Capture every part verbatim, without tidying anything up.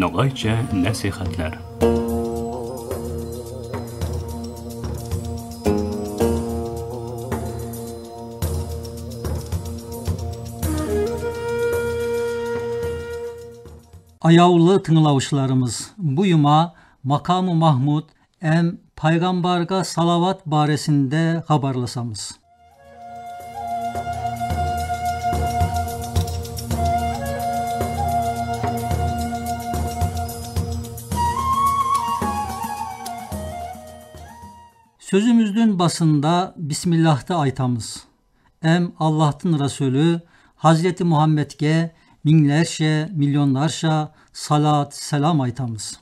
Ногайча насихатлар. Аявлы тынълавшыларымыз, бу юма Макамы Махмуд эм пайгамбарга салават баресинде хабарласамыз. Соьзимиздинъ басында бисмиллахты айтамыз. Эм Аллахтынъ Расулы Хазрети Мухаммедке минълерше, миллионларша салат, салам айтамыз.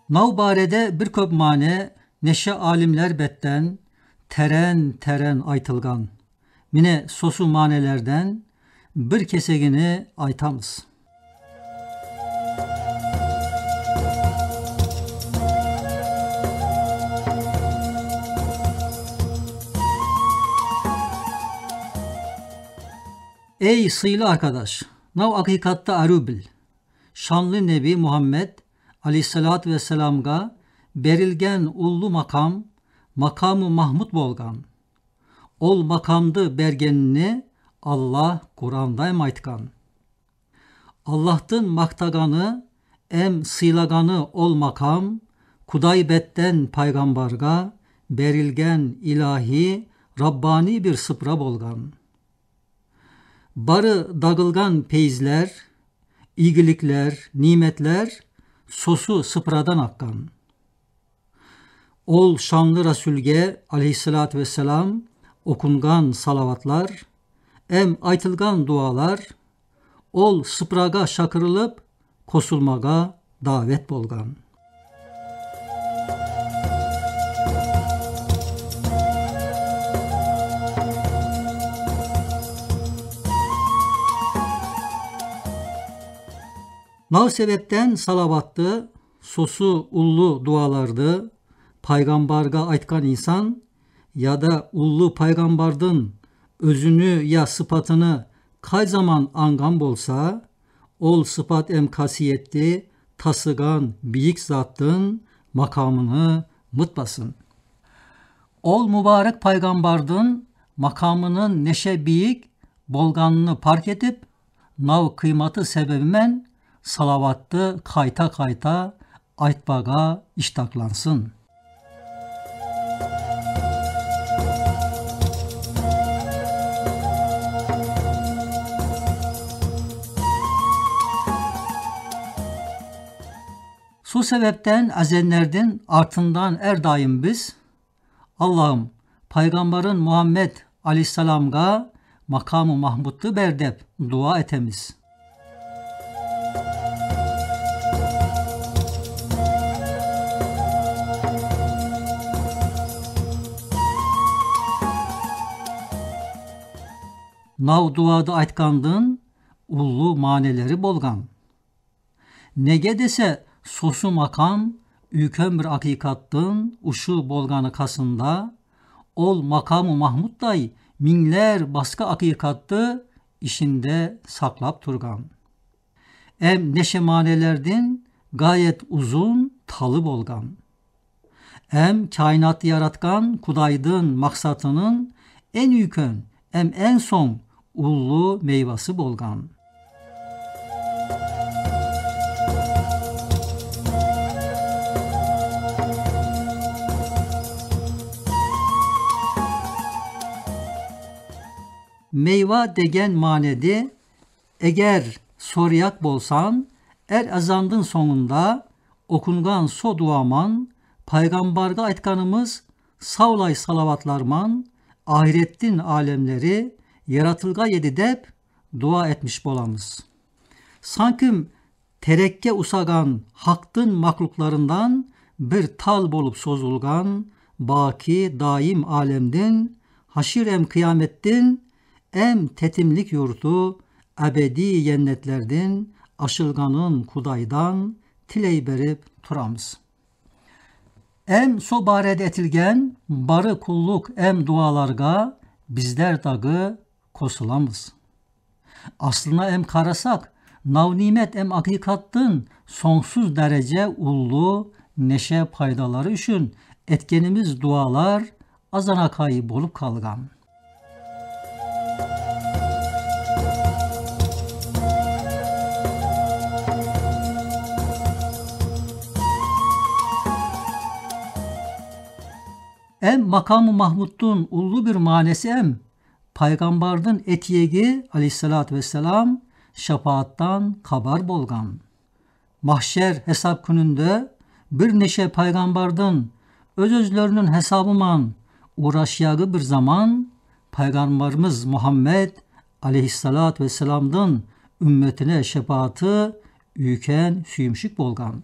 Мынав бареде бир коьп мане неше алимлер бетиннен терен-терен айтылган. Мине, сосы манелерден бир кесегини айтамыз. Эй, сыйлы аркадаш, мынав акыйкатты аьруьв бил. Шанлы Неби Мухаммед алейхиссалату вассаламга берилген уллы макам Макамы Махмуд болган. Ол макамды бергенини Аллах Куранда эм айткан. Аллахтынъ мактаганы эм сыйлаганы ол макам Кудай бетиннен пайгамбарга берилген илахи, раббани бир сыпыра болган. Бары дагылган пейизлер, ийгиликлер, ниметлер сосы сыпырадан аккан. Ол шанлы Расулге алейхиссалату вассалам окунган салаватлар эм айтылган дуалар ол сыпырага шакырылып, косылмага давет болган. Мынав себептен салаватты, сосы уллы дуаларды пайгамбарга айткан инсан яде уллы пайгамбардынъ оьзини я сыпатыны кай заман анъган болса, ол сыпат эм касиетти тасыган бийик заттынъ макамыны мытпасын. Ол мубарак пайгамбардынъ макамынынъ неше бийик болганыны парк этип, мынав кыйматы себеби мен салаватты кайта-кайта айтпага иштаклансын. Со себептен аьзенлердинъ артыннан аьр дайым биз: «Аллахым, пайгамбарынъ Мухаммед алейхиссаламга Макамы Махмудты бер», — деп дуа этемиз. Мынав дуады айткандынъ уллы манелери болган. Неге десе, сосы макам уьйкен бир акыйкаттынъ уьши болганы касында, ол Макамы Махмудтай минълер баска акыйкатты ишинде саклап турган. Эм неше манелердинъ гает узын талы болган. Эм каинатты яраткан Кудайдынъ максатынынъ энъ уьйкен эм энъ сонъ уллы мейвасы болган. Мейва деген манеде, эгер сораяк болсанъ, аьр азандынъ сонъында окунган со дуа ман пайгамбарга айтканымыз савлай салаватлар ман ахыреттинъ алемлери яратылгай эди деп дуа этмиш боламыз. Санки терекке усаган Хактынъ махлукларыннан бир тал болып созылган баки дайым алемдинъ, хашир эм кыяметтинъ эм тетимлик юрту аьбеди еннетлердинъ ашылганын Кудайдан тилей берип турамыз. Эм со бареде этилген бары куллук эм дуаларга бизлер дагы косыламыз. Аслына эм карасак, нав-нимет эм акыйкаттынъ сонъсуз дереже уллу неше пайдалары уьшин эткенимиз дуалар азанакай болып калган. Эм макамы Махмудтынъ уллу бир манеси эм пайгамбардынъ этеги алейхиссалату вассалам шапааттан хабар болган. Махшер хесап куьнинде бир неше пайгамбардынъ оьз-оьзлерининъ хесабы ман уврашаягы бир заман пайгамбарымыз Мухаммед алейхиссалату вассаламдынъ уьмметине шапааты уьйкен суьйимшик болган.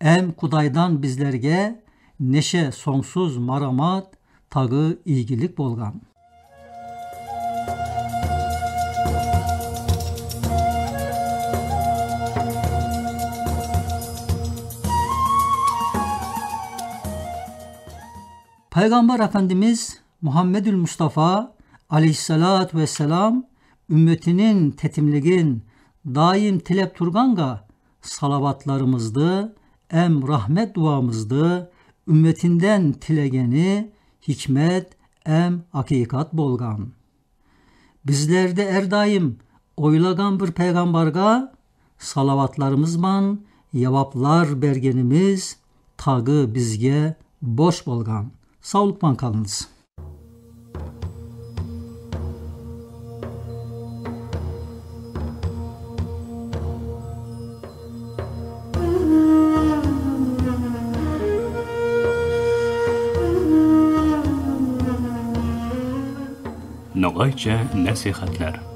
Эм Кудайдан бизлерге неше сонъсуз марамат, тагы ийгилик болган. Пайгамбар Эфендимиз Мухаммедул Мустафа алейхиссалату вассалам уьмметининъ тетимлигин дайым тилеп турганга салаватларымызды эм рахмет дуамызды уьмметинден тилегени хикмет эм акыйкат болган. Бизлер де аьр дайым ойлаган бир пайгамбарга салаватларымыз бан яваплар бергенимиз тагы бизге борыш болган. Савлык пан калынъыз. Ногайча насихатлар.